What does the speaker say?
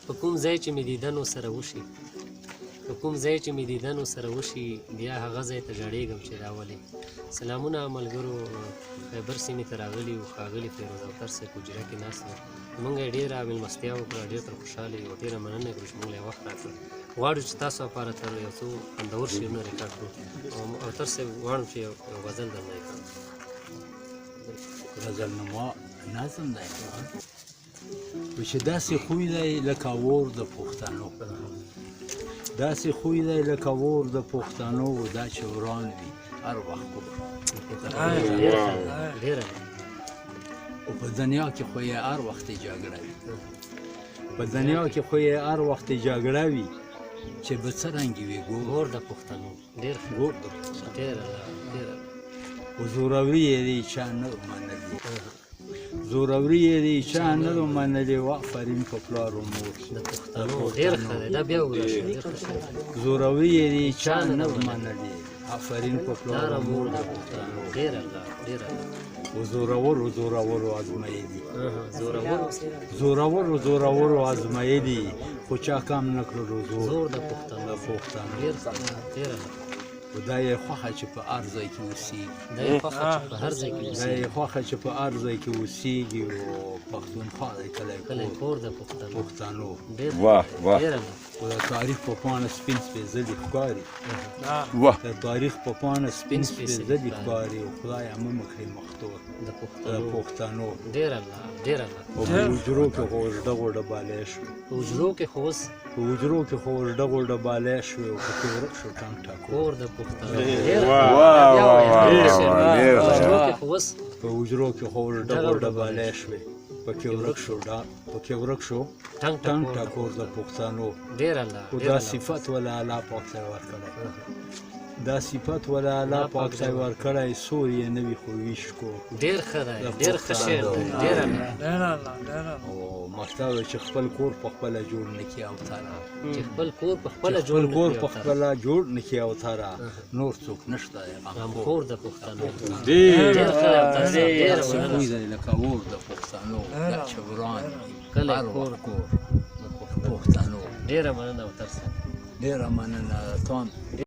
په کوم ځای چې مې دیدن سره وشي، په کوم ځای چې مې دیدن سره وشي، بیا هغه ځای ته ژړېږم چې دا ولې. سلامونه ملګرو، خیبر سیمې ته راغلي یو، ښاغلي فیروز اوتر صاحب حجره کې ناست یو. موږ یې ډېره مېلمستیا وکړه، ډېر تر خوشحاله یو، ډېره مننه یې کړو چې موږ له یې وخت راکړ. غواړو چې تاسو لپاره تر یو څو خوندور شعرونه ریکارډ کړو. اوتر صاحب، غواړم چې یو غزل درنه ریکارډ کړو. غزل نما نظم دی چې داسې خوی دی لکه اور د پښتنو، داسې خوی دی لکه اور د پښتنو، دا چې وران وي هر وخت کور. ډېره. او په دنیا کې خو یې هر وخت جګړه وي، په دنیا کې خو یې هر وخت جګړه وي، چې به څرنګه وي ګور د پښتنو. ډېر ښه. ګور د پښتنو. ډېره ډېره. او زوروري یې دی چا نه منلي، زوروري یې دی چا نه منلي، وافرین په پلار و مور د پښتنو. ډېر ښه دی، دا بیا وګوره، ډېر ښه شعر دی. زوروري یې دی چا نه منلي، آفرین په پلار پلار و او مور مور د پښتنو. ډېر الله، ډېر الله. او زورورو زورورو ازمایلي، زورورو زورورو زورورو ازمایلي، خو چا کم نه کړلو زور زور د پښتنو. د پښتنو. ډېر ښه، ډېر الله. او دا یې خوښه چې په هر ځای کې اوسېږي، دا یې خوښه چې په هر ځای کې دا اوسېږي، یې خوښه چې په هر ځای کې اوسېږي، او پښتونخوا دی کلی کلی کور کور د پښتنو. پښتنو. ډېر واه واه. ډېر الله. او د تاریخ په پاڼه سپین سپېڅلي ښکاري، واه. د تاریخ په پاڼه سپین سپین سپېڅلي سپېڅلي ښکاري، او خدای مه مکړې مختور د د پښتنو. پښتنو. ډېر الله، ډېر الله. او په حجرو کې خو اوږده غوډه بالې شوې، په حجرو کې خو اوس په حجرو کې خو اوږده غوډه بالې شوې، او پکې ورک شو ټنګ ټکور کور د پښتنو. ډېر واه دا بیا واه وایه، واه ډېر ښه شعر واه، دی. ډېر په حجرو ښه. کې خو اوس په حجرو کې خو اوږده دغه غوډه غوډه بالې شوې، پکې ورک شو ډا پکې ورک شو ټنګ ټنګ ټکور د ټکور د پښتنو. ډېر الله، خو ډېر دا الله. صفت ولا الله پاک ته ورکړی، دا صفت ولا الله الله پاک پاک ته دی ورکړی، سور یې نه وي خو ویش کو. ډېر ښه دی، د ډېر ښه شعر دی. پښتنو. ډېر الله. ډېر الله، ډېر الله. او مطلب چې خپل کور په خپله جوړ نه کړي او تره، چې خپل کور په خپله چې جوړ خپل نه کور کړي په او تره. خپله جوړ نه کړي او تره، نور څوک نشته دی غمخور غمخور د پښتنو. ډېر ډېر ښه دی اوتر صاحب، ډېره داسې مننه. خوی دی لکه اور د پښتنو، دا چې وران وي کلی هر کور وخت کور د پښتنو. پښتنو. ډېره مننه اوتر صاحب. ډېره مننه تام.